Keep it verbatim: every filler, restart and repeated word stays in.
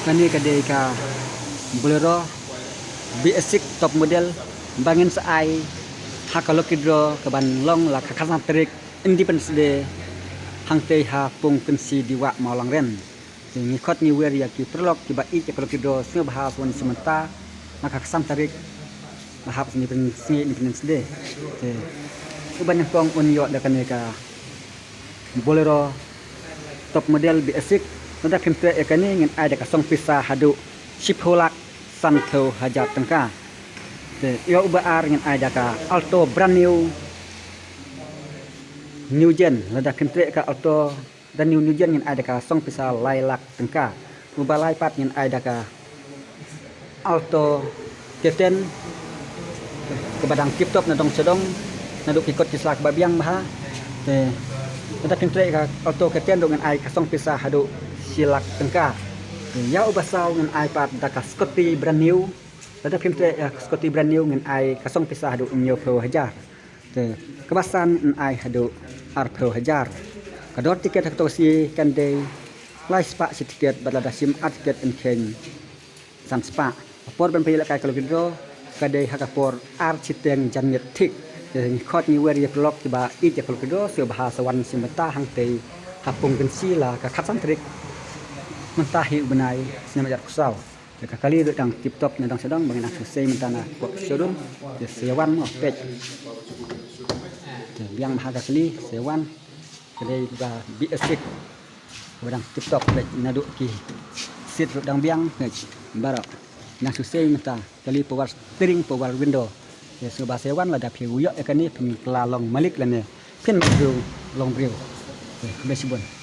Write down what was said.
Kane ka dei ka Bolero B S six top model ba ngin sa ai ha ka lucky draw kaban long la ka khatsan tarik Independence Day hangtei ha Pungkynsi Diwah Mawlangren. Te ngi khot ngi wer ïa ki paralok kiba ïeit ïa ka lucky draw sngewbha sa wan shim bynta na ka khatsan tarik ba hap Independence Day. Te uba nyngkong un ïoh da kane ka Bolero top model B S six. Lada phim treh ïa kane ngin ai da ka song pisa haduh shiphew lak sanphew hajar tyngka. Te ïa uba ar ngin ai da ka Alto brand new, new gen. Lada phim treh ka Alto brand new, new gen ngin ai da ka song pisa lai lak tyngka. Uba lai pat ngin ai da ka Alto K ten kaba dang tip top na dong sha dong, naduh ki kot ki sla kaba biang bha. Te lada phim treh ka Alto K ten ruh ngin ai ka song pisa haduh shi lak tyngka. Te ïa uba saw ngin ai pat da ka Scotty brand new. Lada phim treh ka Scotty brand new ngin ai ka song pisa haduh hynñiewphew hajar. Te kaba san ngin ai haduh arphew hajar. Ka dor tiket ha kato ka sngi kan dei lai spah shi tiket, bad lada shim ar tiket yn kheiñ san spah. Ka por ban pynlehkai ka lucky draw ka dei ha ka por ar shiteng janmiet thik. Te ngi khot ngi wer ïa ki paralok kiba ïeit ïa ka lucky draw sngewbha sa wan shim bynta hangtei ha Pungkynsi la ka khatsan tarik mynta hi u bnai snem hajar khatsaw. Te ka kali ruh dang tip top na dong sha dong ba ngin nang shu sei mynta na ka showroom. Te sa ïa wan mo peit. Te biang bha ka kali, sa ïa wan. Ka dei ka B S six ba dang tip top, peit naduh ki seat ruh dang biang, peit baroh. Nang shu sei mynta, kali power steering, power window. Te sngewbha sa ïa wan, lada phi ïoh ïa kane phin kylla long malik lane phin long briew. Te khublei shibun.